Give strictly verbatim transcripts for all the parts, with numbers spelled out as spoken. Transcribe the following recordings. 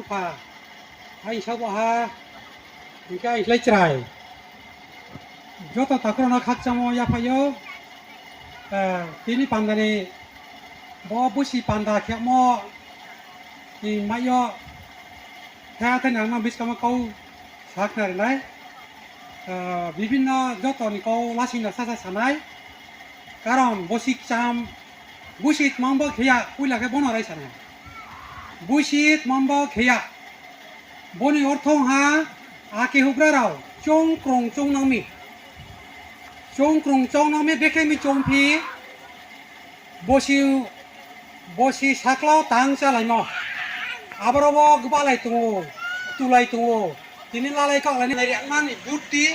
Pha, aini sabo ha, hingkhe aini slái chrai. Joto takhu rao no khakchangmo yaphai ou, eh, tini panda ni bo busi panda khemo ni mai yo, tha tha nang no buskang wo kau sakhnari nai. Ah, bibhinno joto ni kau lasing no sasa sanai. Karon bosi kcham, busi tmang bo khe ya, poila khe bono raisa nai. Busi tmang bo khe ya. Boni ortho ha, ake houhgra rao, choung krung choung nang mi. Choung krung choung nang mi, brekhe mi choung phi, bosi, bosi saklau tang chálaimo. Aboro bo gbalai tong ou, tulai tong ou. Tini lalai kaohlai ni nai ri mani buddhi,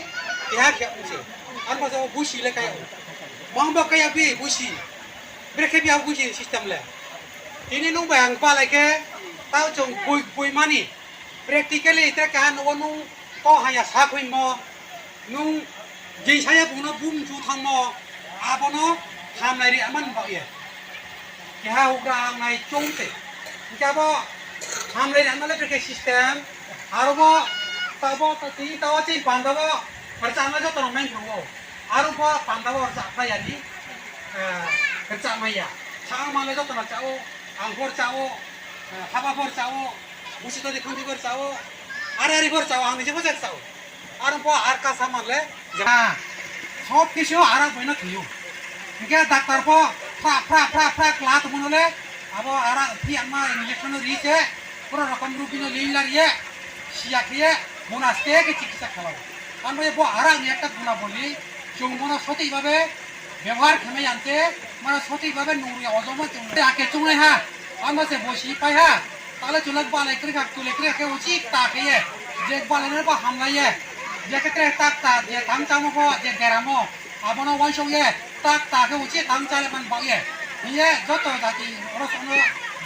keha khe ong se. Arphuh sa busi le kai ou. Mang bo kai ya bi busi. Brekhe bi abo busi system le. Tini nung bai ang gbalai khe, tao chung boi, boi mani. Practically tre keha nouh wo nung kau haya sa khuimo, nung jing saya bung no bumchu thanngmo, abo no hamlai ri mani baoh ye. Keha houhgra ang nai choung se. Hingkhe abo hamlai ri ma le brekhe system, aro bo, tabo, tini tao chini panda wo, rchama joto no main thanng ou. Aro bo panda wo rchaphlai ya ni, eh, rchapmai ya. Sa ma le joto no chá ou, ang pho rchá ou, eh, haba pho rchá ou, busi todi khangti pho rchá ou, are are pho rchá ou, ang ni je pho je rchá ou. Aro pho ar kasa man le, ja, sob kisu arak bai no thoi ou. Hingkhe doctor pho phra, phra, phra, phra kla tongmo no le, abo arak phi ama injection no ri se, pura rokom rugi no lila ri ye, siya khe ye, bono aste khe chikitsa khe bai. Abo ye bo arak ni ekta guna boli, chung bono sothik babe, bebohar khe mai ya se, mano sothik babe nung ri ojomo chung ake chungnai ha, abo se bosi pai ha, tale chulak balai kri kha, tule kri khe uchih ta khe ye, je balai no bo hamlai ye, je khe tre tak ta, je tang chámo pho, je deramo, abo no uaingsouh ye, tak ta khe uchih tang chá le man baoh ye. Hing ye joto jati, oro sono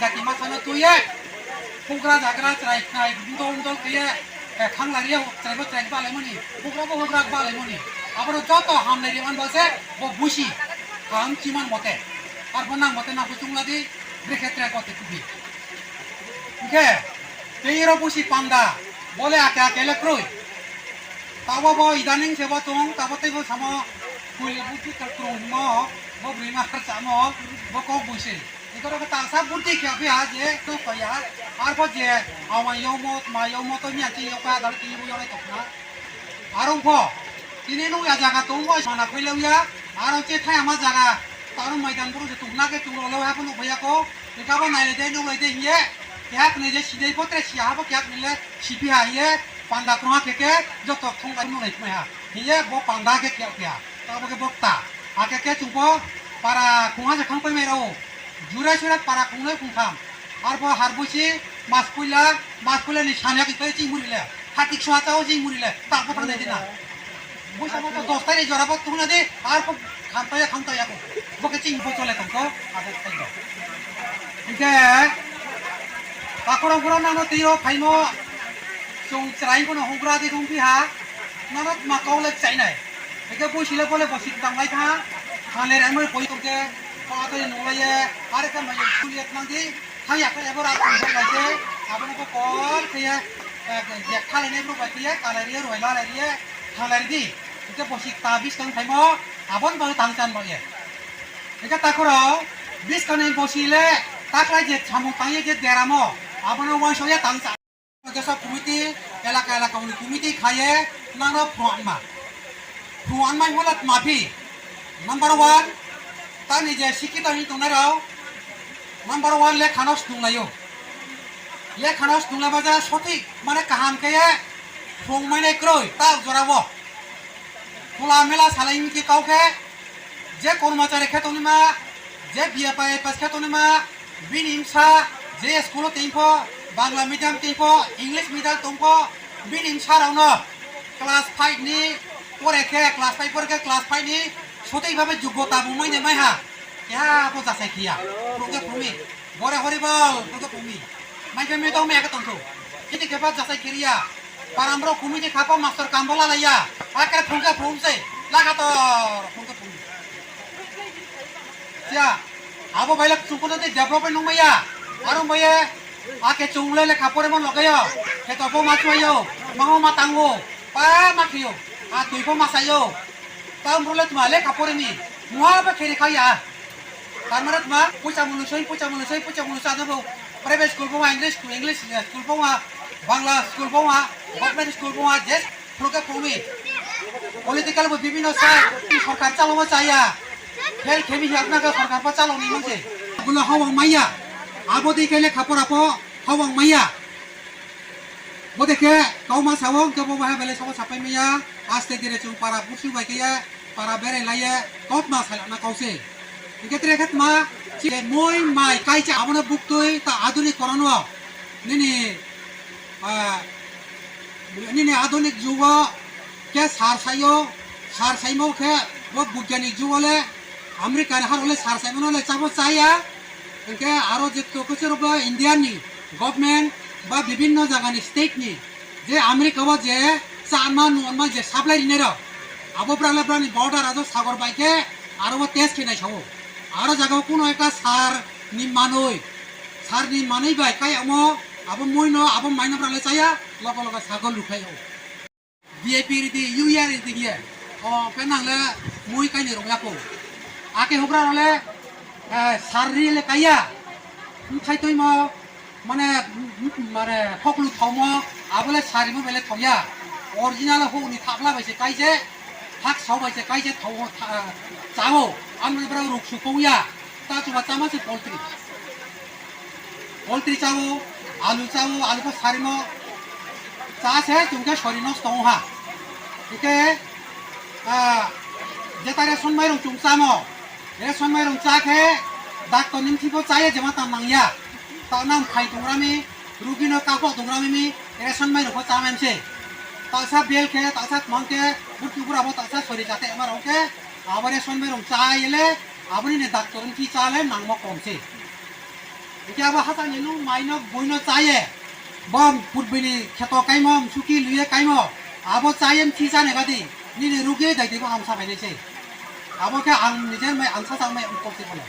jati masa no tui ye, houhgra zagra chrai khnai, bungdol bungdol khe ye, eh, thanglai ri ye, chrai bo chrai balaimo ni, houhgra bo houhgra balaimo ni. Abo no joto hamlai ri man bo se, bo busi, ham chiman mote. Arphuh nang mote nang pho chungla di, brekhe tre kote kubi. Hingkhe, tei ro busi panda, bo le ake ake le kroi. Tabo bo idaning se bo tong, tabo tei bo samo, kuli busi ka krungmo, bo brima kharchamo, bo kok busi. Ikoro khe tangsa buddhi khe phi ha je, to koi ya, arphuh je, awan yagmo, tma yagmo to miya chi yag kha, dal ti yag nai tong kha. Aro pho, tini nung ya zaga tong bo, sana khuilai ya, aro che thai ama zaga, taro maidan boro se tong na khe chung rao le ha pho nuh phai ya kho, hingkhe abo nailai de, nuhlai de hing ye, keha khnai je sidai pho tre si ya ha pho keha khnai le, si phi ha hing ye, panda krungha khe khe, joto thong lai nuhlai mai ha, hing ye bo panda khe khe phi ha, tabo khe bo kta, akhe khe chung pho, para khongha se thang pai mai rao, jura sura para khongnai khongtham, arphuh harbusi, mas puila, mas puila ni sanya khe ching muri le, hatik sua chao ching muri le, tak pho thang nai di na. Busa mo to dos tarik jora bo tong na di, arphuh khamtai ya, khamtai ya kho. Bo khe ching bo chole tong kho, abo thai do. Hingkhe, takhorong phoro nang no tei yo phaimo, chung chrai pho no houhgra di tong phi ha, nang no ma kau le chai nai. Hingkhe busi le bo le bosi tang lai tha, ha le rang no poi tong khe, pa to ye nung lai ye, are khe mai ye school ye thanng di, thanng ya khe abo rang tong lai khe, abo no bo kol khe ye, eh, je khalai nai brouh bai khe ye, kalai ri ye, roi lalai ri ye, thanglai ri di. Hingkhe bosi kta buskang phaimo, abo no bo tang chan bo ye. Hingkhe takhorong, buskang ni bosi le, taklai je samung tang ye je deramo, abo no uaingsouh ye tang cha. Jesa committee, elaka elaka ni committee kha ye, nang no phrung anma. Phrung anmai mo le tma phi. Number one, tani je sikito hing tongnai rao, number one lekha no snunglai ou. Lekha no snunglai ba je sothik, mane kaham khe ye, phrung mai nai kroi, ta jora wo. Khola mela salai mi khe kau khe, je kormachari khe tongnaima, je B A pass khe tongnaima, bini bsa, je school wo tong pho, Bangla medium tong pho, English medium tong pho, bini bsa rao no class five ni pore khe, class five pore khe class five ni sothik babe jugota bung mai nai mai ha. Keha pho jasai khe ya. Phrung khe phrung mi. Bore horibol, phrung khe phrung mi. Mai khe mi tong mi ya khe tong thou. Chini khe pho jasai khe ri ya. Param rao committee kha pho master kam bo lalai ya. Akhe phrung khe phrung se. Lagator, phrung khe phrung se. Siya, abo bai le chung kono tei develop nung mai ya. Aro bai ye, Ake chung le lekha poremo loge yo, kheto pho ma chuai yo, mango ma tang ou, pa ma khe ou, a tui pho ma sai ou. Tang bro le tma lekha pore mi, mua ba khe ri kha ya. Tar mane tma, poicha mulu soi, poicha mulu soi, poicha mulu sa no bo. Private school bo ha, English school, English school bo ha, Bangla school bo ha, government school bo ha, je Phluke phung mi. Political bo bibhinno sa, sorkar chalo ma chaya. Fail khe mi hiya khna khe sorkar pho chalo ni mung se. Gulo hawang maiya. Abo dei khe lekha pora pho hawang maiya. Bo dei khe kauma sa o, hing khe bo baha bele sabo sapai maiya. Aste dire chung para busu bai khe ye, para berai lai ye, kautma salana kau se. Hing khe tre khe tma, chini moi mai kaicha abo no buktui ta aduni koron o. Nini, ah, nini adhunik jug wo khe sar sai ou, sar saimo khe bo bogyanik jug wo le America ni haro le sar saimo no le chabo chaya. Hing khe aro je to khe choro bo India ni government ba bibhinno zaga ni state ni je America wo je chama nuhma je supply rinai rao, abo brang le brang ni border ajo sagor bai khe aro wo test khe nai sa ou. Aro zaga wo kuno ekta sar ni manoi, sar ni manoi bai kai amo, abo moi no, abo mai no brang le chaya, logo logo sagor lukhlai ou. V I P ridi, U R ridi hing ye. O, khe nang le moi kai ni rung ya khou. Akhe houhgra rao le, eh, sar ri le kai ya. Bthai tuimo, mane, mane, khoklu thaomo, abo le sarimo bai le thao ya. Original houh ni thapla bai se kai se, hak sao bai se kai se thao, tha-, chá ou. Amo ni brao ruksu kong ya. Ta chuba chámo se poultry. Poultry chá ou, alu chá ou, alu pho sarimo. Chá se chung khe sori nosto ong ha. Hing khe, ah, jeta ration mairung chung chámo. Ration mairung chá khe, doctor ni mthi pho chá ye jema tang nang ya. Taoh nang phai tongra mi, rugi no kakhouh tongra mi mi, ration mairung pho chá mai se. Taohsa bel khe, taohsa tmang khe, burkhi bura pho taohsa sori jate ma rao khe, abo ration mairung chá ye le, abo nini doctor ni mthi chá le nangmo kom se. Hing khe abo hachal ni nung mai no, boi no chá ye, bo purbi ni kheto kaimo, msuki lui ye kaimo, abo chá ye mthi chá ni badi, nini rugi daidi bo hamsa phai nai se. Abo khe ang nije mai ang sacha mai ang kok se bo le.